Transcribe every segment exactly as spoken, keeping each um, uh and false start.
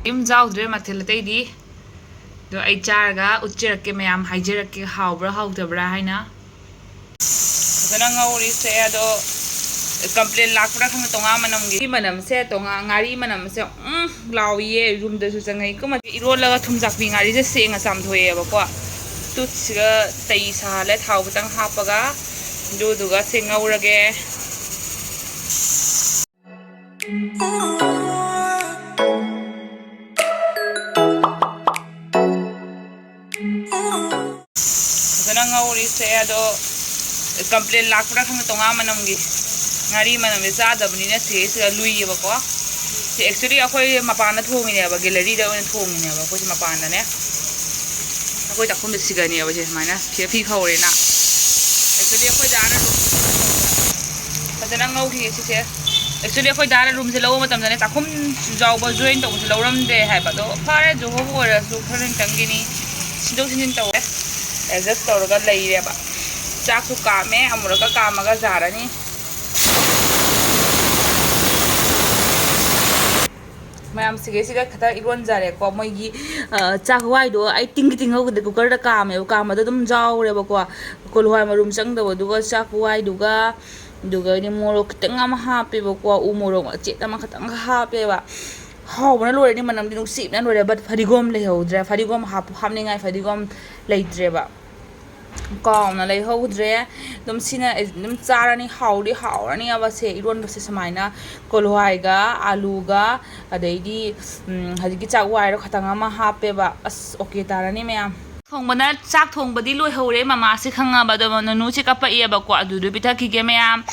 ꯀꯩꯝ ꯌꯥꯎꯗ꯭ꯔꯦ ꯃꯊꯦꯜ ꯑꯇꯩꯗꯤ꯫ ꯑꯗꯣ ꯑꯩ ꯆꯥꯔꯒ ꯎꯠꯆꯔꯛꯀꯦ ꯃꯌꯥꯝ, ꯍꯥꯏꯖꯔꯛꯀꯦ ꯍꯥꯎꯕ꯭ꯔꯥ ꯍꯥꯎꯇꯕ꯭ꯔꯥ ꯍꯥꯏꯅ꯫ ꯐꯖꯅ ꯉꯧꯔꯤꯁꯦ꯫ ꯑꯗꯣ complain ꯂꯥꯛꯄ꯭ꯔꯥ ꯈꯪꯗꯦ, ꯇꯣꯉꯥꯟ ꯃꯅꯝꯒꯤ ꯃꯅꯝꯁꯦ, ꯇꯣꯉꯥꯟ ꯉꯥꯔꯤ ꯃꯅꯝꯁꯦ ꯎꯝ ꯂꯥꯎꯏꯌꯦ꯫ ꯔꯨꯝꯗꯁꯨ ꯆꯪꯉꯛꯏ꯫ ꯀꯃꯥꯏ ꯏꯔꯣꯜꯂꯒ ꯊꯨꯝ ꯆꯥꯛꯄꯤ ꯉꯥꯔꯤꯁꯦ ꯁꯦꯡꯅ ꯆꯥꯝꯊꯣꯛꯑꯦꯕꯀꯣ꯫ ꯇꯨꯠꯁꯤꯒ ꯇꯩ ꯁꯥꯍꯜꯂꯦ ꯊꯥꯎ ꯈꯤꯇꯪ ꯍꯥꯞꯄꯒ꯫ ꯑꯗꯨꯗꯨꯒ ꯁꯤ ꯉꯧꯔꯒꯦ꯫ ꯐꯖꯅ ꯉꯧꯔꯤꯁꯦ꯫ ꯑꯗꯣ complain ꯂꯥꯛꯄ꯭ꯔꯥ ꯈꯪꯗꯦ, ꯇꯣꯉꯥꯟ ꯃꯅꯝꯒꯤ ꯉꯥꯔꯤ ꯃꯅꯝꯁꯦ ꯆꯥꯗꯕꯅꯤꯅ ꯁꯤꯁꯤꯗ ꯂꯨꯏꯌꯦꯕꯀꯣ꯫ ꯁꯤ actually ꯑꯩꯈꯣꯏ ꯃꯄꯥꯟꯗ ꯊꯣꯡꯉꯤꯅꯦꯕ, galleryꯗ ꯑꯣꯏꯅ ꯊꯣꯡꯉꯤꯅꯦꯕ ꯑꯩꯈꯣꯏꯁꯦ ꯃꯄꯥꯟꯗꯅꯦ꯫ ꯑꯩꯈꯣꯏ ꯆꯥꯛꯈꯨꯝꯗ ꯁꯤꯒꯅꯦꯕ ꯁꯦ ꯁꯨꯃꯥꯏꯅ ꯐꯤ ꯐꯤ ꯈꯧꯔꯦꯅ꯫ Actually ꯑꯩꯈꯣꯏ ꯗꯥꯅ ꯐꯖꯅ ꯉꯧꯈꯤꯒꯦ ꯁꯤꯁꯦ꯫ Actually ꯑꯩꯈꯣꯏ ꯗꯥꯅ ꯔꯨꯝꯁꯦ ꯂꯧꯕ ꯃꯇꯝꯗꯅꯦ ꯆꯥꯛꯈꯨꯝ ꯌꯥꯎꯕ join ꯇꯧꯕꯁꯦ ꯂꯧꯔꯝꯗꯦ ꯍꯥꯏꯕ꯫ ꯑꯗꯣ ꯐꯔꯦ, ꯖꯣꯍꯣꯕꯨ ꯑꯣꯏꯔꯁꯨ ꯈꯔ ꯅꯤꯡꯇꯪꯒꯤꯅꯤ ꯁꯤꯟꯗꯣꯛ ꯁꯤꯟꯖꯤꯟ ꯇꯧꯔꯦ꯫ Adjust ꯇꯧꯔꯒ ꯂꯩꯔꯦꯕ꯫ ꯆꯥꯛꯁꯨ ꯀꯥꯝꯃꯦ, ꯑꯃꯨꯔꯛꯀ ꯀꯥꯝꯃꯒ ꯌꯥꯔꯅꯤ꯫ ꯃꯌꯥꯝ ꯁꯤꯒꯩꯁꯤꯒ ꯈꯛꯇ ꯏꯔꯣꯟꯖꯔꯦꯀꯣ꯫ ꯃꯣꯏꯒꯤ, ꯑ, ꯆꯥꯛ ꯋꯥꯏꯗꯣ ꯑꯩ ꯇꯤꯡꯒꯤ ꯇꯤꯡꯍꯧꯗꯦ, cookerꯗ ꯀꯥꯝꯃꯦꯕ꯫ ꯀꯥꯝꯕꯗꯣ ꯑꯗꯨꯝ ꯌꯥꯎꯔꯦꯕꯀꯣ꯫ ꯀꯣꯜ ꯍꯋꯥꯏ ꯃꯔꯨꯝ ꯆꯪꯗꯕꯗꯨꯒ ꯆꯥꯛ ꯋꯥꯏꯗꯨꯒ, ꯑꯗꯨꯒ ꯑꯩꯗꯤ ꯃꯣꯔꯣꯛ ꯈꯤꯇꯪ ꯑꯃ ꯍꯥꯞꯄꯦꯕꯀꯣ꯫ ꯎ ꯃꯣꯔꯣꯛ ꯃꯆꯦꯠ ꯑꯃ ꯈꯛꯇꯪꯒ ꯍꯥꯞꯄꯦꯕ꯫ ꯍꯥꯎꯕꯅ ꯂꯣꯏꯔꯦ, ꯃꯅꯝꯗꯤ ꯅꯨꯡꯁꯤꯕꯅ ꯂꯣꯏꯔꯦ꯫ But ꯐꯗꯤꯒꯣꯝ ꯂꯩꯍꯧꯗ꯭ꯔꯦ, ꯐꯗꯤꯒꯣꯝ ꯍꯥꯞ-, ꯍꯥꯞꯅꯤꯡꯉꯥꯏ ꯐꯗꯤꯒꯣꯝ ꯂꯩꯇ꯭ꯔꯦꯕ꯫ ꯀꯥꯎꯅ ꯂꯩꯍꯧꯗ꯭ꯔꯦ꯫ ꯑꯗꯨꯝ ꯁꯤꯅ ꯑꯗꯨꯝ ꯆꯥꯔꯅꯤ꯫ ꯍꯥꯎꯗꯤ ꯍꯥꯎꯔꯅꯤ ꯑꯕꯁꯦ, ꯏꯔꯣꯟꯕꯁꯦ ꯁꯨꯃꯥꯏꯅ ꯀꯣꯜꯍꯋꯥꯏꯒ, ꯑꯂꯨꯒ, ꯑꯗꯩꯗꯤ, ꯎꯝ, ꯍꯧꯖꯤꯛꯀꯤ ꯆꯥꯛ ꯋꯥꯏꯔꯣ ꯈꯇꯪ ꯑꯃ ꯍꯥꯞꯄꯦꯕ꯫ ꯑꯁ, okay ꯇꯥꯔꯅꯤ ꯃꯌꯥꯝ꯫ ꯊꯣꯡꯕꯅ, ꯆꯥꯛ ꯊꯣꯡꯕꯗꯤ ꯂꯣꯏꯍꯧꯔꯦ꯫ ꯃꯃꯥꯁꯦ ꯈꯪꯉꯕ, ꯑꯗꯣ ꯅꯨꯅꯨꯁꯦ ꯀꯞꯄꯛꯑꯦꯕꯀꯣ꯫ ꯑꯗꯨꯗꯣ ꯄꯤꯊꯛꯈꯤꯒꯦ ꯃꯌꯥꯝ꯫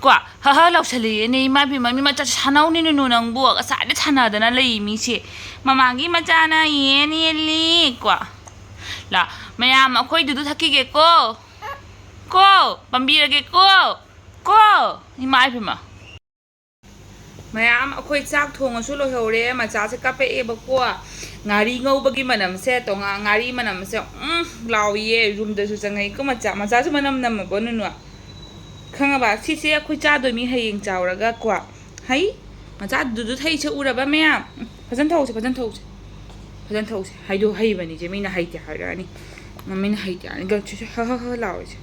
ꯀꯣ, ꯍ ꯍ ꯂꯥꯎꯁꯜꯂꯛꯑꯦꯅꯦ, ꯏꯃꯥ ꯏꯕꯦꯝꯃ, ꯃꯤ ꯃꯆꯥ ꯁꯥꯟꯅꯧꯅꯦ ꯅꯨꯅꯨ ꯅꯪꯕꯨ꯫ ꯉꯁꯥꯏꯗ ꯁꯥꯟꯅꯗꯅ ꯂꯩ ꯃꯤꯁꯦ꯫ ꯃꯃꯥꯒꯤ ꯃꯆꯥꯅ ꯌꯦꯟ ꯌꯦꯜꯂꯤ ꯀꯣ꯫ ꯂꯥ, ꯃꯌꯥꯝ ꯑꯩꯈꯣꯏꯗꯨꯗꯨ ꯊꯛꯈꯤꯒꯦꯀꯣ꯫ ꯀꯣ, ꯄꯥꯝꯕꯤꯔꯒꯦꯀꯣ꯫ ꯀꯣ, ꯏꯃꯥ ꯏꯕꯦꯝꯃ꯫ ꯃꯌꯥꯝ ꯑꯩꯈꯣꯏ ꯆꯥꯛ ꯊꯣꯡꯉꯁꯨ ꯂꯣꯏꯍꯧꯔꯦ꯫ ꯃꯆꯥꯁꯦ ꯀꯥꯞꯄꯛꯑꯦꯕꯀꯣ꯫ ꯉꯥꯔꯤ ꯉꯧꯕꯒꯤ ꯃꯅꯝꯁꯦ, ꯇꯣꯉꯥꯟ ꯉꯥꯔꯤ ꯃꯅꯝꯁꯦ ꯎꯝ ꯂꯥꯎꯏꯌꯦ꯫ ꯔꯨꯝꯗꯁꯨ ꯆꯪꯉꯛꯏꯀꯣ ꯃꯆꯥ꯫ ꯃꯆꯥꯁꯨ ꯃꯅꯝ ꯅꯝꯃꯕꯣ ꯅꯨꯅꯨ? ꯈꯪꯉꯕ? ꯁꯤꯁꯦ ꯑꯩꯈꯣꯏ ꯆꯥꯗꯣꯏ ꯃꯤ ꯍꯌꯦꯡ ꯆꯥꯎꯔꯒ ꯀꯣ꯫ ꯍꯩ! ꯃꯆꯥꯗꯨꯗꯨ ꯊꯩꯁꯦ ꯎꯔꯕ ꯃꯌꯥꯝ? ꯐꯖꯅ ꯊꯧꯁꯦ, ꯐꯖꯅ ꯊꯧꯁꯦ, ꯐꯖꯅ ꯊꯧꯁꯦ꯫ ꯍꯥꯏꯗꯣ ꯍꯩꯕꯅꯤꯁꯦ, ꯃꯤꯅ ꯍꯩꯇꯦ ꯍꯥꯏꯔꯛꯑꯅꯤ꯫ ꯃꯤꯅ ꯍꯩꯇꯦ ꯍꯥꯏꯔꯛꯑꯅꯤ꯫ ꯒ-, ꯁꯤ, ꯁꯤ, ꯍ, ꯍ, ꯍ ꯂꯥꯎꯔꯤꯁꯦ꯫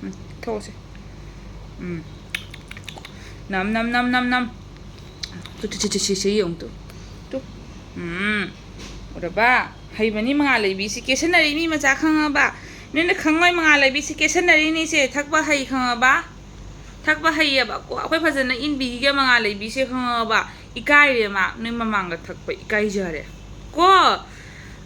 ꯎꯝ, ꯊꯧꯁꯦ꯫ ꯎꯝ꯫ ꯅꯝ, ꯅꯝ, ꯅꯝ, ꯅꯝ, ꯅꯝ꯫ ꯇꯨ, ꯇꯨ, ꯇꯨ, ꯇꯨ, ꯁꯤ, ꯁꯤ ꯌꯦꯡꯉꯨ ꯇꯨ꯫ ꯇꯨ꯫ ꯎꯝ꯫ ꯎꯔꯕ? ꯍꯩꯕꯅꯤ ꯃꯉꯥꯜ ꯂꯩꯕꯤꯁꯤ꯫ ꯀꯦꯁꯟꯅꯔꯤ ꯃꯤ ꯃꯆꯥ ꯈꯪꯉꯕ? ꯅꯣꯏꯅ ꯈꯪꯉꯣꯏ ꯃꯉꯥꯜ ꯂꯩꯕꯤꯁꯤ ꯀꯦꯁꯟꯅꯔꯤꯅꯤꯁꯦ꯫ ꯊꯛꯄ ꯍꯩ ꯈꯪꯉꯕ? ꯊꯛꯄ ꯍꯩꯌꯦꯕ꯫ ꯀꯣ, ꯑꯩꯈꯣꯏ ꯐꯖꯅ ꯏꯟꯕꯤꯒꯦ ꯃꯉꯥꯜ ꯂꯩꯕꯤꯁꯦ ꯈꯪꯉꯕ? ꯏꯀꯥꯏꯔꯦ ꯃꯥ꯫ ꯅꯣꯏ ꯃꯃꯥꯡꯗ ꯊꯛꯄ ꯏꯀꯥꯏꯖꯔꯦ꯫ ꯀꯣ?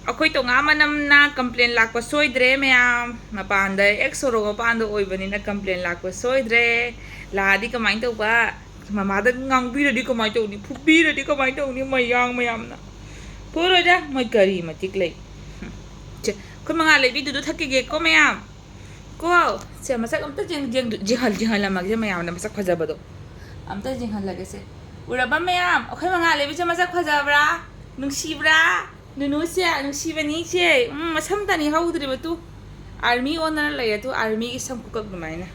ꯑꯩꯈꯣꯏ ꯇꯣꯉꯥꯟ ꯃꯅꯝꯅ complain ꯂꯥꯛꯄ ꯁꯣꯏꯗ꯭ꯔꯦ ꯃꯌꯥꯝ꯫ ꯃꯄꯥꯟꯗ, ꯑꯦꯛꯁ ꯁꯣꯔꯣꯛ ꯃꯄꯥꯟꯗ ꯑꯣꯏꯕꯅꯤꯅ complain ꯂꯥꯛꯄ ꯁꯣꯏꯗ꯭ꯔꯦ꯫ ꯂꯥꯛꯑꯗꯤ ꯀꯃꯥꯏꯅ ꯇꯧꯕ? ꯃꯃꯥꯗ ꯉꯥꯡꯕꯤꯔꯗꯤ ꯀꯃꯥꯏꯅ ꯇꯧꯅꯤ? ꯐꯨꯕꯤꯔꯗꯤ ꯀꯃꯥꯏꯅ ꯇꯧꯅꯤ? ꯃꯌꯥꯡ ꯃꯌꯥꯝꯅ꯫ ꯐꯨꯔꯣꯏꯗ, ꯃꯣꯏ ꯀꯔꯤ ꯃꯇꯤꯛ ꯂꯩ? ꯍꯨꯝ꯫ ꯁꯦ, ꯑꯩꯈꯣꯏ ꯃꯉꯥꯜ ꯂꯩꯕꯤꯗꯨꯗ ꯊꯛꯈꯤꯒꯦꯀꯣ ꯃꯌꯥꯝ꯫ ꯀꯣ, ꯁꯦ, ꯃꯁꯛ ꯑꯝꯇ ꯌꯦꯡ-, ꯌꯦꯡ-, ꯌꯦꯡꯍꯜ-, ꯌꯦꯡꯍꯜꯂꯝꯃꯒꯦ ꯃꯌꯥꯝꯗ ꯃꯁꯛ ꯐꯖꯕꯗꯣ꯫ ꯑꯝꯇ ꯌꯦꯡꯍꯜꯂꯒꯦꯁꯦ꯫ ꯎꯔꯕ ꯃꯌꯥꯝ? ꯑꯩꯈꯣꯏ ꯃꯉꯥ ꯂꯩꯕꯤꯁꯦ ꯃꯁꯛ ꯐꯖꯕ꯭ꯔꯥ? ꯅꯨꯡꯁꯤꯕ꯭ꯔꯥ? ꯅꯨꯅꯨꯁꯦ, ꯅꯨꯡꯁꯤꯕꯅꯤ ꯁꯦ꯫ ꯎꯝ, ꯃꯁꯝ ꯇꯅꯤ ꯍꯧꯗ꯭ꯔꯤꯕ ꯇꯨ꯫ ꯑꯥꯔꯃꯤ ꯑꯣꯟꯗꯅ ꯂꯩꯔꯦ ꯇꯨ, ꯑꯥꯔꯃꯤꯒꯤ ꯁꯝ ꯈꯨꯀꯛ ꯑꯗꯨꯃꯥꯏꯅ꯫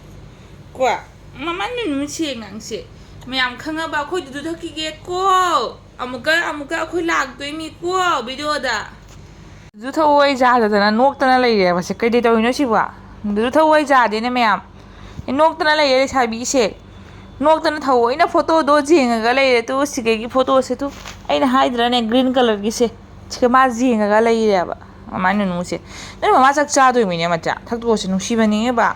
ꯀꯣ? ꯃꯃꯥ ꯅꯨꯅꯨ ꯁꯦ ꯉꯥꯡꯁꯦ꯫ ꯃꯌꯥꯝ ꯈꯪꯉꯕ? ꯑꯩꯈꯣꯏꯗꯨꯗ ꯊꯛꯈꯤꯒꯦ ꯀꯣ꯫ ꯑꯃꯨꯛꯀ, ꯑꯃꯨꯛꯀ ꯑꯩꯈꯣꯏ ꯂꯥꯛꯇꯣꯏꯅꯤꯀꯣ ꯚꯤꯗꯤꯑꯣꯗ꯫ ꯖꯨ ꯊꯛꯑꯣꯏ ꯌꯥꯗꯗꯅ ꯅꯣꯛꯇꯅ ꯂꯩꯔꯦ꯫ ꯃꯁꯤ ꯀꯩꯗꯧ ꯇꯧꯔꯤꯅꯣ ꯁꯤꯕꯣ? ꯖꯨ ꯊꯛꯑꯣꯏ ꯌꯥꯗꯦꯅꯦ ꯃꯌꯥꯝ꯫ ꯑꯦ, ꯅꯣꯛꯇꯅ ꯂꯩꯔꯦ ꯂꯩꯁꯥꯕꯤꯁꯦ꯫ ꯅꯣꯛꯇꯅ ꯊꯑꯣꯏꯅ ꯐꯣꯇꯣꯗꯣ ꯌꯦꯡꯉꯒ ꯂꯩꯔꯦ꯫ ꯇꯨ ꯁꯤꯒꯩꯒꯤ ꯐꯣꯇꯣꯁꯦ ꯇꯨ꯫ ꯑꯩꯅ ꯍꯥꯏꯗ꯭ꯔꯅꯦ green colourꯒꯤꯁꯦ꯫ ꯁꯤꯒ ꯃꯥ ꯌꯦꯡꯉꯒ ꯂꯩꯔꯦꯕ꯫ ꯃꯃꯥꯏ ꯅꯨꯅꯨꯁꯦ꯫ ꯅꯣꯏ ꯃꯃꯥ ꯆꯥꯛ ꯆꯥꯗꯣꯏꯃꯤꯅꯦ ꯃꯆꯥ꯫ ꯊꯛꯇꯣꯛꯑꯁꯦ ꯅꯨꯡꯁꯤꯕꯅꯦꯕ꯫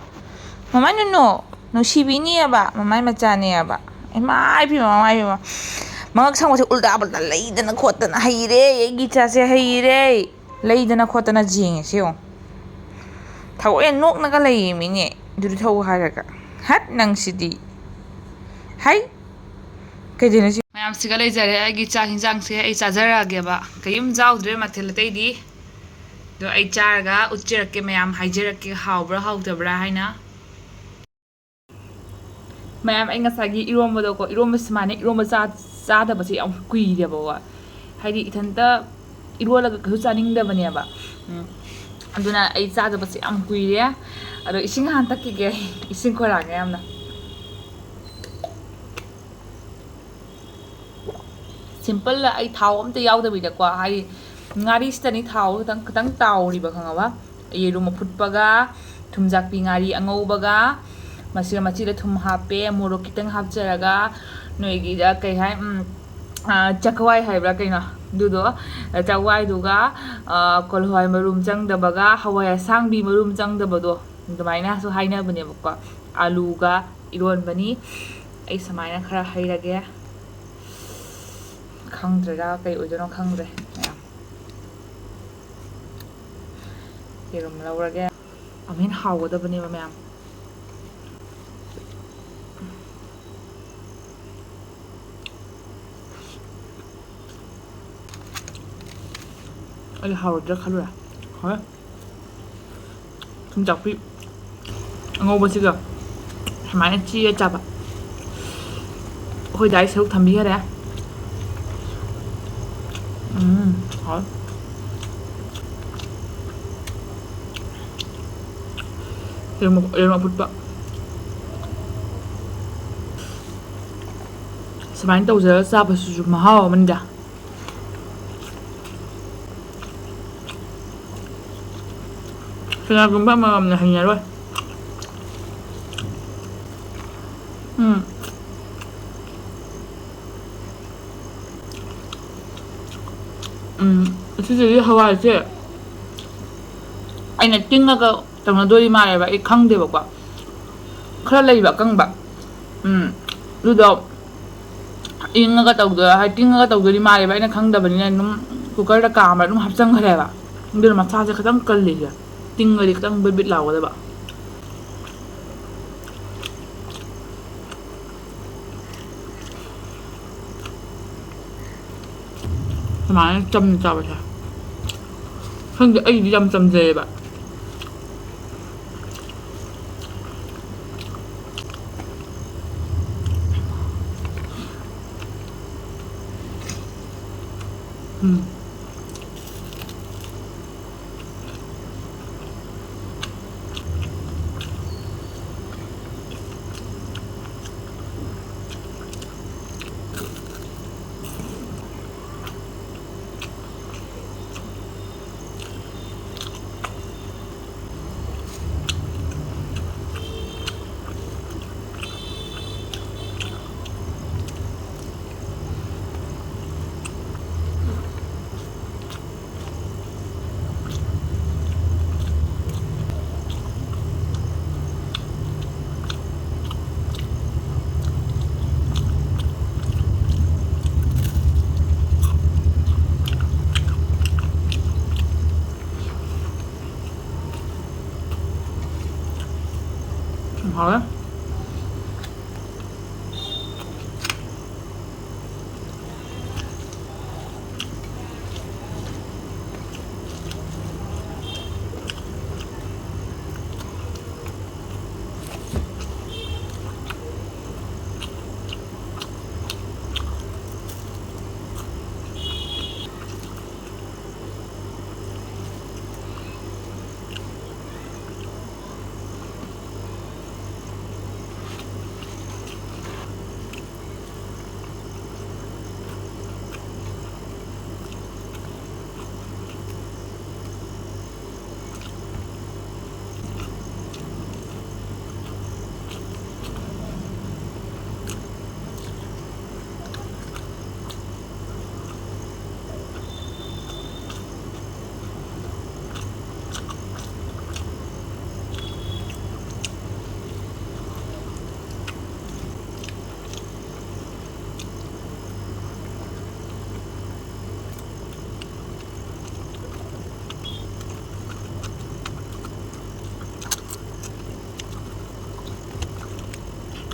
ꯃꯃꯥꯏ ꯅꯨꯅꯨ꯫ ꯅꯨꯡꯁꯤꯕꯤꯅꯦꯕ꯫ ꯃꯃꯥꯏ ꯃꯆꯥꯅꯦꯕ꯫ ꯏꯃꯥ ꯏꯕꯦꯝꯃ, ꯃꯃꯥ ꯏꯕꯦꯝꯃ꯫ ꯃꯉꯛ ꯁꯝꯒꯁꯦ ꯎꯜꯇꯥ ꯄꯨꯜꯇꯥ ꯂꯩꯗꯅ ꯈꯣꯠꯇꯅ ꯍꯩꯔꯦ꯫ ꯑꯩꯒꯤ ꯏꯆꯥꯁꯦ ꯍꯩꯔꯦ꯫ ꯂꯩꯗꯅ ꯈꯣꯠꯇꯅ ꯌꯦꯡꯉꯦ ꯁꯤ ꯌꯦꯡꯉꯣ꯫ ꯊꯑꯣꯏꯅ ꯅꯣꯛꯅꯒ ꯂꯩꯌꯦ ꯃꯤꯅꯦ꯫ ꯑꯗꯨꯗꯤ ꯊꯧ ꯍꯥꯏꯔꯒ꯫ ꯍꯠ ꯅꯪꯁꯤꯗꯤ꯫ ꯍꯩ꯫ ꯀꯩꯗꯩꯅꯣ ꯁꯤ? ꯃꯌꯥꯝꯁꯤꯒ ꯂꯩꯖꯔꯦ꯫ ꯑꯩꯒꯤ ꯆꯥꯛ ꯍꯤꯟꯖꯥꯡꯁꯦ ꯑꯩ ꯆꯥꯖꯔꯛꯑꯒꯦꯕ꯫ ꯀꯩꯝ ꯌꯥꯎꯗ꯭ꯔꯦ ꯃꯊꯦꯜ ꯑꯇꯩꯗꯤ꯫ ꯑꯗꯣ ꯑꯩ ꯆꯥꯔꯒ ꯎꯠꯆꯔꯛꯀꯦ ꯃꯌꯥꯝ, ꯍꯥꯏꯖꯔꯛꯀꯦ ꯍꯥꯎꯕ꯭ꯔꯥ ꯍꯥꯎꯇꯕ꯭ꯔꯥ ꯍꯥꯏꯅ꯫ ꯃꯌꯥꯝ, ꯑꯩ ꯉꯁꯥꯏꯒꯤ ꯏꯔꯣꯝꯕꯗꯣꯀꯣ, ꯏꯔꯣꯝꯕ ꯁꯨꯃꯥꯏꯅ ꯏꯔꯣꯝꯕ ꯆꯥ-, ꯆꯥꯗꯕꯁꯦ ꯌꯥꯝ ꯀꯨꯏꯔꯦꯕꯀꯣ꯫ ꯍꯥꯏꯗꯤ ꯏꯊꯟꯇ ꯏꯔꯣꯜꯂꯒ ꯀꯩꯁꯨ ꯆꯥꯅꯤꯡꯗꯕꯅꯦꯕ꯫ ꯎꯝ꯫ ꯑꯗꯨꯅ ꯑꯩ ꯆꯥꯗꯕꯁꯦ ꯌꯥꯝ ꯀꯨꯏꯔꯦ꯫ ꯑꯗꯣ ꯏꯁꯤꯡ ꯍꯥꯟꯅ ꯊꯛꯈꯤꯒꯦ꯫ ꯏꯁꯤꯡ ꯈꯣꯏꯔꯥꯡꯉꯦ ꯌꯥꯝꯅ꯫ ꯁꯤꯝꯄꯜꯗ ꯑꯩ ꯊꯥꯎ ꯑꯝꯇ ꯌꯥꯎꯗꯕꯤꯗꯀꯣ, ꯍꯥꯏꯗꯤ ꯉꯥꯔꯤꯁꯤꯗꯅꯤ ꯊꯥꯎ ꯈꯤꯇꯪ, ꯈꯤꯇꯪ ꯇꯥꯎꯔꯤꯕ, ꯈꯪꯉꯕ? ꯌꯦꯔꯨꯝ ꯑꯐꯨꯠꯄꯒ, ꯊꯨꯝꯖꯥꯛꯄꯤ ꯉꯥꯔꯤ ꯑꯉꯧꯕꯒ, ꯃꯁꯤꯗ, ꯃꯆꯤꯗ ꯊꯨꯝ ꯍꯥꯞꯄꯦ, ꯃꯣꯔꯣꯛ ꯈꯤꯇꯪ ꯍꯥꯞꯆꯔꯒ, ꯅꯣꯏꯒꯤꯗ ꯀꯩ ꯍꯥꯏ, ꯎꯝ, ꯑ, ꯆꯀꯋꯥꯏ ꯍꯥꯏꯕ꯭ꯔꯥ ꯀꯩꯅꯣ? ꯑꯗꯨꯗꯣ, ꯑ, ꯆꯀꯋꯥꯏꯗꯨꯒ, ꯑ, ꯀꯣꯜꯍꯋꯥꯏ ꯃꯔꯨꯝ ꯆꯪꯗꯕꯒ, ꯍꯋꯥꯏ ꯑꯁꯥꯡꯕꯤ ꯃꯔꯨꯝ ꯆꯪꯗꯕꯗꯣ, ꯑꯗꯨꯃꯥꯏꯅꯁꯨ ꯍꯥꯏꯅꯕꯅꯦꯕꯀꯣ꯫ ꯑꯂꯨꯒ ꯏꯔꯣꯟꯕꯅꯤ꯫ ꯑꯩ ꯁꯨꯃꯥꯏꯅ ꯈꯔ ꯍꯩꯔꯒꯦ꯫ ꯈꯪꯗ꯭ꯔꯦꯗ, ꯀꯩ ꯑꯣꯏꯗꯣꯏꯅꯣ ꯈꯪꯗ꯭ꯔꯦ ꯃꯌꯥꯝ꯫ ꯌꯦꯔꯨꯝ ꯂꯧꯔꯒꯦ꯫ ꯑꯃꯨꯛ ꯍꯦꯟꯅ ꯍꯥꯎꯒꯗꯕꯅꯦꯕ ꯃꯌꯥꯝ꯫ ꯑꯩ ꯍꯥꯎꯔꯣꯏꯗ꯭ꯔꯥ ꯈꯜꯂꯨꯔꯦ꯫ ꯍꯣꯏ꯫ ꯊꯨꯝꯖꯥꯛꯄꯤ ꯑꯉꯧꯕꯁꯤꯒ ꯁꯨꯃꯥꯏꯅ ꯆꯤꯔ ꯆꯥꯕ꯫ ꯑꯩꯈꯣꯏ ꯗꯥꯏ ꯁꯔꯨꯛ ꯊꯝꯕꯤꯈꯔꯦ꯫ ꯎꯝ, ꯍꯥꯎꯋꯦ꯫ ꯌꯦꯔꯨꯝ, ꯌꯦꯔꯨꯝ ꯑꯐꯨꯠꯄ꯫ ꯁꯨꯃꯥꯏꯅ ꯇꯧꯖꯔꯒ ꯆꯥꯕꯁꯤꯁꯨ ꯃꯍꯥꯎ ꯑꯃꯅꯤꯗ꯫ ꯀꯅꯥꯒꯨꯝꯕ ꯑꯃꯃꯝꯅ ꯍꯩꯅꯔꯣꯏ꯫ ꯎꯝ꯫ ꯎꯝ, ꯑꯁꯤꯗꯗꯤ ꯍꯋꯥꯏꯁꯦ ꯑꯩꯅ ꯇꯤꯡꯉꯒ ꯇꯧꯅꯗꯣꯔꯤ ꯃꯥꯜꯂꯦꯕ, ꯑꯩ ꯈꯪꯗꯦꯕꯀꯣ꯫ ꯈꯔ ꯂꯩꯕ ꯑꯀꯪꯕ꯫ ꯎꯝ, ꯑꯗꯨꯗꯣ ꯏꯪꯉꯒ ꯇꯧꯗꯣꯏ-, ꯍꯥꯏꯗꯤ ꯇꯤꯡꯉꯒ ꯇꯧꯗꯣꯔꯤ ꯃꯥꯜꯂꯦꯕ, ꯑꯩꯅ ꯈꯪꯗꯕꯅꯤꯅ ꯑꯗꯨꯝ ꯀꯨꯀꯔꯗ ꯀꯥꯝꯃ ꯑꯗꯨꯝ ꯍꯥꯞꯆꯟꯈ꯭ꯔꯦꯕ꯫ ꯑꯗꯨꯅ ꯃꯁꯥꯁꯦ ꯈꯤꯇꯪ ꯀꯜꯂꯤꯁꯦ꯫ ꯇꯤꯡꯉꯗꯤ ꯈꯤꯇꯪ ꯕꯤꯠ ꯕꯤꯠ ꯂꯥꯎꯒꯗꯕ꯫ ꯁꯨꯃꯥꯏꯅ ꯆꯝꯅ ꯆꯥꯕꯁꯦ꯫ ꯈꯪꯗꯦ, ꯑꯩꯗꯤ ꯌꯥꯝ ꯆꯝꯖꯩꯌꯦꯕ꯫ ꯎꯝ꯫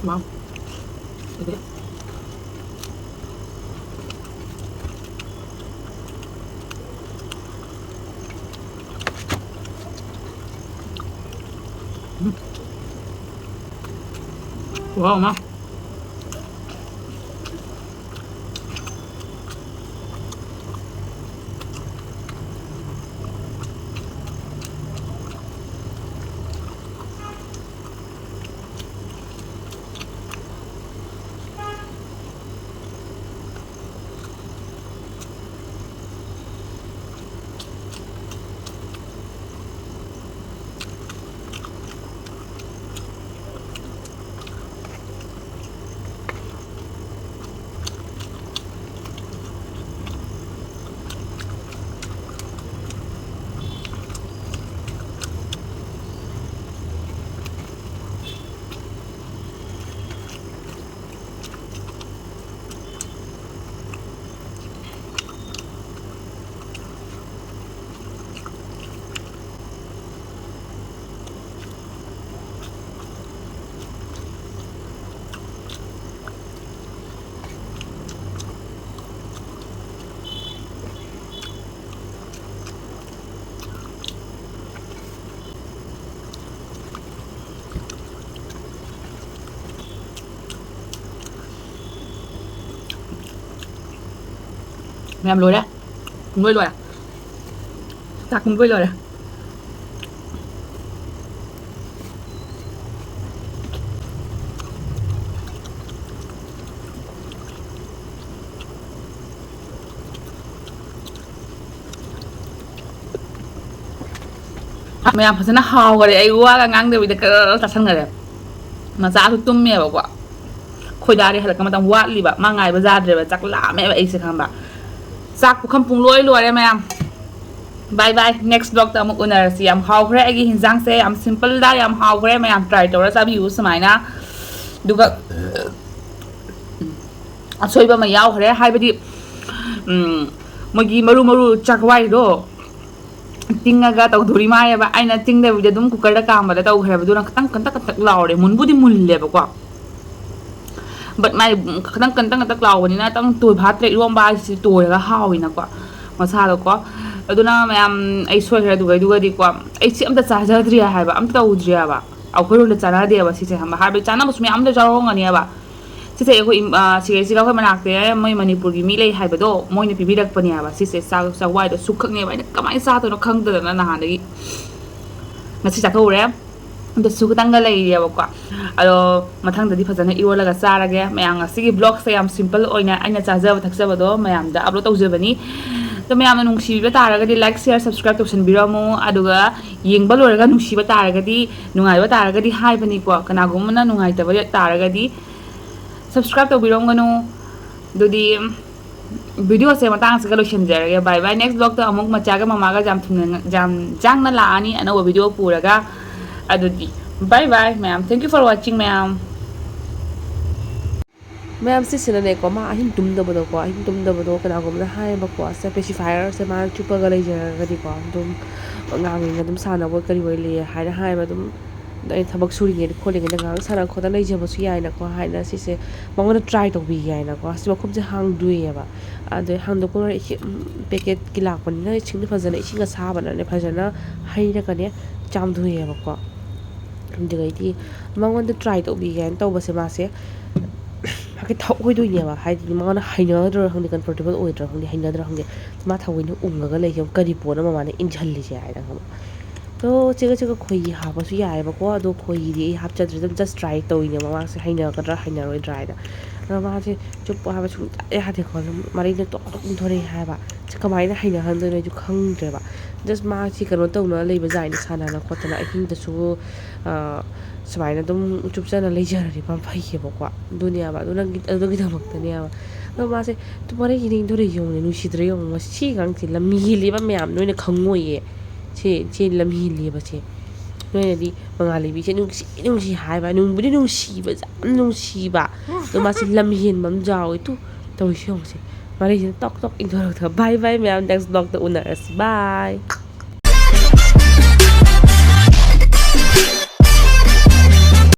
Wow. Okay. Wow, ma. ꯃꯌꯥꯝ ꯂꯣꯏꯔꯦ꯫ ꯄꯨꯡꯂꯣꯏ ꯂꯣꯏꯔꯦ꯫ ꯆꯥꯛ ꯄꯨꯡꯂꯣꯏ ꯂꯣꯏꯔꯦ꯫ ꯃꯌꯥꯝ ꯐꯖꯅ ꯍꯥꯎꯈꯔꯦ꯫ ꯑꯩ ꯋꯥꯒ ꯉꯥꯡꯗꯕꯤꯗ ꯀꯔ ꯆꯥꯁꯟꯈꯔꯦ꯫ ꯃꯆꯥꯁꯨ ꯇꯨꯝꯃꯦꯕꯀꯣ꯫ ꯈꯣꯏꯗꯥꯔꯦ, ꯍꯜꯂꯛꯄ ꯃꯇꯝ ꯋꯥꯠꯂꯤꯕ꯫ ꯃꯥ ꯉꯥꯏꯕ ꯌꯥꯗ꯭ꯔꯦꯕ꯫ ꯆꯥꯛ ꯂꯥꯝꯃꯦꯕ ꯑꯩꯁꯦ, ꯈꯪꯕ? ꯆꯥꯛ ꯄꯨꯈꯝ ꯄꯨꯡꯂꯣꯏ ꯂꯣꯏꯔꯦ, ꯃꯌꯥꯝ꯫ Bye bye, next vlogꯇ ꯑꯃꯨꯛ ꯎꯅꯔꯁꯤ꯫ ꯌꯥꯝ ꯍꯥꯎꯈ꯭ꯔꯦ ꯑꯩꯒꯤ ꯍꯤꯟꯖꯥꯡꯁꯦ, ꯌꯥꯝ simpleꯗ ꯌꯥꯝ ꯍꯥꯎꯈ꯭ꯔꯦ꯫ ꯃꯌꯥꯝ try ꯇꯧꯔ ꯆꯥꯕꯤꯌꯨ ꯁꯨꯃꯥꯏꯅ꯫ ꯑꯗꯨꯒ ꯑꯁꯣꯏꯕ ꯑꯃ ꯌꯥꯎꯈ꯭ꯔꯦ, ꯍꯥꯏꯕꯗꯤ, ꯎꯝ, ꯃꯣꯏꯒꯤ ꯃꯔꯨ ꯃꯔꯨ ꯆꯥꯛꯋꯥꯏꯗꯣ ꯇꯤꯡꯉꯒ ꯇꯧꯗꯣꯔꯤ ꯃꯥꯜꯂꯦꯕ꯫ ꯑꯩꯅ ꯇꯤꯡꯗꯕꯤꯗ ꯑꯗꯨꯝ cookerꯗ ꯀꯥꯝꯕꯗ ꯇꯧꯈ꯭ꯔꯦꯕ꯫ ꯑꯗꯨꯅ ꯈꯤꯇꯪ ꯀꯟꯇꯛ ꯀꯟꯇꯛ ꯂꯥꯎꯔꯦ꯫ ꯃꯨꯟꯕꯨꯗꯤ ꯃꯨꯜꯂꯦꯕꯀꯣ꯫ But ꯃꯥꯏ ꯈꯤꯇꯪ ꯀꯟꯇꯛ ꯀꯟꯇꯛ ꯂꯥꯎꯕꯅꯤꯅ ꯈꯤꯇꯪ ꯇꯣꯏ ꯐꯥꯠꯇ꯭ꯔꯦ꯫ ꯏꯔꯣꯝꯕ ꯍꯥꯏꯁꯤꯗꯤ ꯇꯣꯏꯔꯒ ꯍꯥꯎꯋꯤꯅꯀꯣ, ꯃꯁꯥꯗꯣꯀꯣ꯫ ꯑꯗꯨꯅ ꯃꯌꯥꯝ, ꯑꯩ ꯁꯣꯏꯈ꯭ꯔꯦ꯫ ꯑꯗꯨꯒ ꯑꯗꯨꯒꯗꯤꯀꯣ, ꯑꯩ ꯁꯤ ꯑꯝꯇ ꯆꯥꯖꯗ꯭ꯔꯤ ꯍꯥꯏꯕ, ꯑꯝꯇ ꯇꯧꯗ꯭ꯔꯤ ꯍꯥꯏꯕ꯫ ꯑꯩꯈꯣꯏꯔꯣꯝꯗ ꯆꯥꯟꯅꯗꯦꯕ ꯁꯤꯁꯦ, ꯈꯪꯕ? ꯍꯥꯏꯕꯗꯤ ꯆꯥꯟꯅꯕꯁꯨ ꯃꯌꯥꯝ ꯑꯃ ꯌꯥꯎꯔꯝꯒꯅꯦꯕ꯫ ꯁꯤꯁꯦ ꯑꯩꯈꯣꯏ ꯏꯝ-, ꯑ, ꯁꯤꯒꯩꯁꯤꯒ ꯑꯩꯈꯣꯏ ꯃꯅꯥꯛꯇ ꯃꯣꯏ ꯃꯅꯤꯄꯨꯔꯒꯤ ꯃꯤ ꯂꯩ ꯍꯥꯏꯕꯗꯣ, ꯃꯣꯏꯅ ꯄꯤꯕꯤꯔꯛꯄꯅꯦꯕ ꯁꯤꯁꯦ꯫ ꯆꯥꯛ, ꯆꯥꯛꯋꯥꯏꯗꯣ ꯁꯨꯛꯈꯛꯅꯦꯕ꯫ ꯑꯩꯅ ꯀꯃꯥꯏꯅ ꯆꯥꯗꯣꯏꯅꯣ ꯈꯪꯗꯗꯅ ꯅꯍꯥꯟꯗꯒꯤ ꯉꯁꯤ ꯆꯥꯊꯣꯛꯎꯔꯦ꯫ ꯑꯗꯨꯁꯨ ꯈꯤꯇꯪꯒ ꯂꯩꯔꯤꯑꯕꯀꯣ꯫ ꯑꯗꯣ ꯃꯊꯪꯗꯗꯤ ꯐꯖꯅ ꯏꯔꯣꯜꯂꯒ ꯆꯥꯔꯒꯦ꯫ ꯃꯌꯥꯝ, ꯉꯁꯤꯒꯤ vlogꯁꯦ ꯌꯥꯝ simple ꯑꯣꯏꯅ ꯑꯩꯅ ꯆꯥꯖꯕ ꯊꯛꯆꯕꯗꯣ ꯃꯌꯥꯝꯗ upload ꯇꯧꯖꯕꯅꯤ꯫ ꯑꯗꯣ ꯃꯌꯥꯝꯅ ꯅꯨꯡꯁꯤꯕꯤꯕ ꯇꯥꯔꯒꯗꯤ like, share, subscribe ꯇꯧꯁꯟꯕꯤꯔꯝꯃꯨ꯫ ꯑꯗꯨꯒ ꯌꯦꯡꯕ ꯂꯣꯏꯔꯒ ꯅꯨꯡꯁꯤꯕ ꯇꯥꯔꯒꯗꯤ, ꯅꯨꯡꯉꯥꯏꯕ ꯇꯥꯔꯒꯗꯤ ꯍꯥꯏꯕꯅꯤꯀꯣ꯫ ꯀꯅꯥꯒꯨꯝꯕꯅ ꯅꯨꯡꯉꯥꯏꯇꯕ ꯇꯥꯔꯒꯗꯤ subscribe ꯇꯧꯕꯤꯔꯝꯒꯅꯨ꯫ ꯑꯗꯨꯗꯤ videoꯁꯦ ꯃꯇꯥꯡꯁꯤꯒ ꯂꯣꯏꯁꯤꯟꯖꯔꯒꯦ꯫ Bye bye꯫ Next vlogꯇ ꯑꯃꯨꯛ ꯃꯆꯥꯒ ꯃꯃꯥꯒ ꯌꯥꯝ ꯊꯨꯅ, ꯌꯥꯝ ꯌꯥꯡꯅ ꯂꯥꯛꯑꯅꯤ ꯑꯅꯧꯕ video ꯄꯨꯔꯒ꯫ ꯑꯗꯨꯗꯤ bye bye ꯃꯌꯥꯝ꯫ Thank you for watching ꯃꯌꯥꯝ꯫ ꯃꯌꯥꯝ, ꯁꯤꯁꯤꯅꯅꯦꯀꯣ, ꯃꯥ ꯑꯍꯤꯡ ꯇꯨꯝꯗꯕꯗꯣꯀꯣ, ꯑꯍꯤꯡ ꯇꯨꯝꯗꯕꯗꯣ ꯀꯅꯥꯒꯨꯝꯕꯅ ꯍꯥꯏꯌꯦꯕꯀꯣ, ꯁꯦ pacifier ꯁꯦ ꯃꯥꯅ ꯆꯨꯞꯄꯒ ꯂꯩꯖꯔꯒꯗꯤꯀꯣ, ꯑꯗꯨꯝ ꯑꯉꯥꯡꯁꯤꯡ ꯑꯗꯨꯝ ꯁꯥꯟꯅꯕ ꯀꯔꯤ ꯑꯣꯏ ꯂꯩ ꯍꯥꯏꯅ ꯍꯥꯏꯌꯦꯕ꯫ ꯑꯗꯨꯝ ꯑꯩ ꯊꯕꯛ ꯁꯨꯔꯤꯉꯩꯗ ꯈꯣꯠꯂꯤꯉꯩꯗ ꯉꯥꯏꯍꯥꯛ ꯁꯥꯟꯅ ꯈꯣꯠꯅ ꯂꯩꯖꯕꯁꯨ ꯌꯥꯏꯅꯀꯣ ꯍꯥꯏꯅ ꯁꯤꯁꯦ ꯃꯉꯣꯟꯗ try ꯇꯧꯕꯤꯒꯦ ꯍꯥꯏꯅꯀꯣ꯫ ꯑꯁꯤ ꯃꯈꯨꯝꯁꯦ ꯍꯥꯡꯗꯣꯛꯑꯦꯕ꯫ ꯑꯗꯩ ꯍꯥꯡꯗꯣꯛꯄ ꯂꯣꯏꯔ ꯏꯁꯤꯡ, packetꯀꯤ ꯂꯥꯛꯄꯅꯤꯅ ꯏꯁꯤꯡꯗꯣ ꯐꯖꯅ, ꯏꯁꯤꯡ ꯑꯁꯥꯕꯅꯅꯦ ꯐꯖꯅ ꯍꯩꯔꯒꯅꯦ ꯆꯥꯝꯊꯣꯛꯑꯦꯕꯀꯣ꯫ ꯑꯗꯨꯗꯩꯗꯤ ꯃꯉꯣꯟꯗ try ꯇꯧꯕꯤꯒꯦ ꯍꯥꯏꯅ ꯇꯧꯕꯁꯦ ꯃꯥꯁꯦ ꯍꯥꯏꯐꯦꯠ ꯊꯛꯑꯣꯏꯗꯣꯏꯅꯦꯕ꯫ ꯍꯥꯏꯗꯤ ꯃꯉꯣꯟꯗ ꯍꯩꯅꯗ꯭ꯔꯥ ꯈꯪꯗꯦ, comfortable ꯑꯣꯏꯗ꯭ꯔꯥ ꯈꯪꯗꯦ, ꯍꯩꯅꯗ꯭ꯔꯥ ꯈꯪꯗꯦ꯫ ꯃꯥ ꯊꯑꯣꯏꯅ ꯎꯪꯉꯒ ꯂꯩꯁꯦ, ꯀꯔꯤ ꯄꯣꯠꯅꯣ ꯃꯃꯥꯅ ꯏꯟꯁꯤꯜꯂꯤꯁꯦ ꯍꯥꯏꯅ, ꯈꯪꯕ? ꯑꯗꯣ ꯆꯦꯒ ꯆꯦꯒ ꯈꯣꯏꯍꯤ ꯍꯥꯞꯄꯁꯨ ꯌꯥꯏꯑꯕꯀꯣ꯫ ꯑꯗꯣ ꯈꯣꯏꯍꯤꯗꯤ ꯑꯩ ꯍꯥꯞꯆꯗ꯭ꯔꯦ, ꯑꯗꯨꯝ just try ꯇꯧꯔꯤꯅꯦꯕ ꯃꯥꯁꯦ ꯍꯩꯅꯒꯗ꯭ꯔꯥ ꯍꯩꯅꯔꯣꯏꯗ꯭ꯔꯥ ꯍꯥꯏꯅ꯫ ꯑꯗꯣ ꯃꯥꯁꯦ ꯆꯨꯞꯄꯣ ꯍꯥꯏꯕ ꯁꯨꯡꯌꯥ ꯌꯥꯗꯦꯀꯣ꯫ ꯑꯗꯨꯝ ꯃꯔꯩꯅ ꯇꯣꯛ ꯇꯣꯛ ꯏꯟꯊꯣꯔꯛꯑꯦ ꯍꯥꯏꯕ꯫ ꯁꯤ ꯀꯃꯥꯏꯅ ꯍꯩꯅꯍꯟꯗꯣꯏꯅꯣ ꯑꯩꯁꯨ ꯈꯪꯗ꯭ꯔꯦꯕ꯫ Just ꯃꯥꯁꯤ ꯀꯩꯅꯣ ꯇꯧꯅ ꯂꯩꯕ ꯖꯥꯠꯅꯤ, ꯁꯥꯟꯅꯅ ꯈꯣꯠꯇꯅ ꯑꯍꯤꯡꯗꯁꯨ, ꯑ, ꯁꯨꯃꯥꯏꯅ ꯑꯗꯨꯝ ꯆꯨꯞꯆꯅ ꯂꯩꯖꯔꯗꯤ ꯐꯩꯌꯦꯕꯀꯣ꯫ ꯑꯗꯨꯅꯦꯕ, ꯑꯗꯨ ꯅꯪꯒꯤ, ꯑꯗꯨꯒꯤꯗꯃꯛꯇꯅꯦꯕ꯫ ꯑꯗꯣ ꯃꯥꯁꯦ ꯃꯔꯩꯁꯤꯅ ꯏꯟꯊꯣꯔꯛꯏ ꯌꯦꯡꯉꯨꯅꯦ, ꯅꯨꯡꯁꯤꯗ꯭ꯔꯥ ꯌꯦꯡꯉꯨ꯫ ꯃꯁꯤ ꯑꯉꯥꯡꯁꯦ ꯂꯝ ꯍꯦꯜꯂꯦꯕ ꯃꯌꯥꯝ, ꯅꯣꯏꯅ ꯈꯪꯉꯣꯏꯌꯦ꯫ ꯁꯤ, ꯁꯤ ꯂꯝ ꯍꯦꯜꯂꯦꯕ ꯁꯦ꯫ ꯅꯣꯏꯅꯗꯤ ꯃꯉꯥꯜ ꯂꯩꯕꯤꯁꯦ ꯅꯨꯡꯁꯤ, ꯅꯨꯡꯁꯤ ꯍꯥꯏꯕ, ꯅꯨꯡꯕꯨꯗꯤ ꯅꯨꯡꯁꯤꯕ, ꯌꯥꯝ ꯅꯨꯡꯁꯤꯕ꯫ ꯑꯗꯣ ꯃꯥꯁꯦ ꯂꯝ ꯍꯦꯟꯕ ꯑꯃ ꯌꯥꯎꯋꯦ꯫ ꯇꯨ, ꯇꯧꯔꯤꯁꯤ ꯌꯦꯡꯉꯨꯁꯦ꯫ ꯃꯔꯩꯁꯤꯅ ꯇꯣꯛ ꯇꯣꯛ ꯏꯟꯊꯣꯔꯛꯇꯕ꯫ Bye bye ꯃꯌꯥꯝ, next vlogꯇ ꯎꯅꯔꯁꯤ꯫ Bye꯫